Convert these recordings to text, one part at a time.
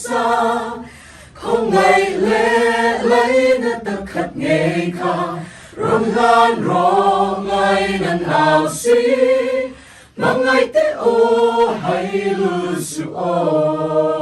sang Khawngaih leh laina tak khat ngei kha Rawn hlan rawh ngai nan au si Hmangaih te aw hai lul suh aw.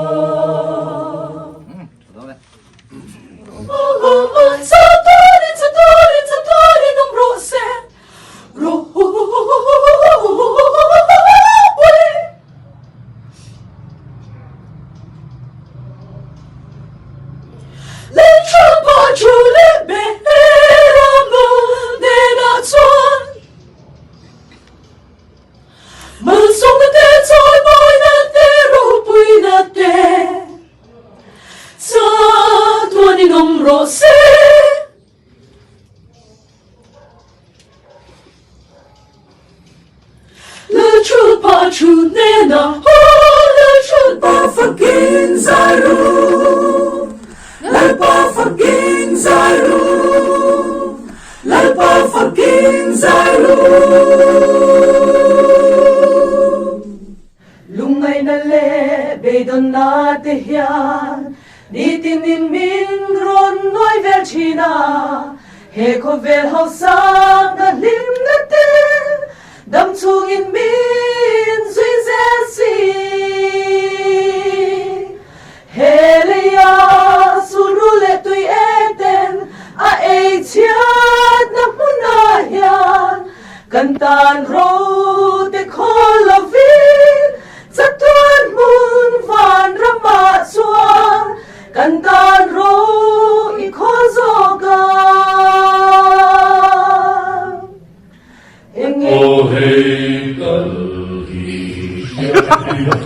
Chatuanin awm rawh se. Lalṭhutpa thu hnenah aw Lalṭhutpa fakin zai ru, Lalpa fakin zai ru, Lalpa fakin zai ru. Lungngaihna leh beidawnna te hian nitinin min rawn nuai vel thin a, he khawvel hausakna hlimna te dam chungin min zui zel si. He leia sulru leh tui eten a ei chhiatna hmunah hian Kan tan ro te khawl lovin chatuan hmun van ramah chuan kan tan ro i khawl zawk a. Eng nge. Aw hei kal hi hriat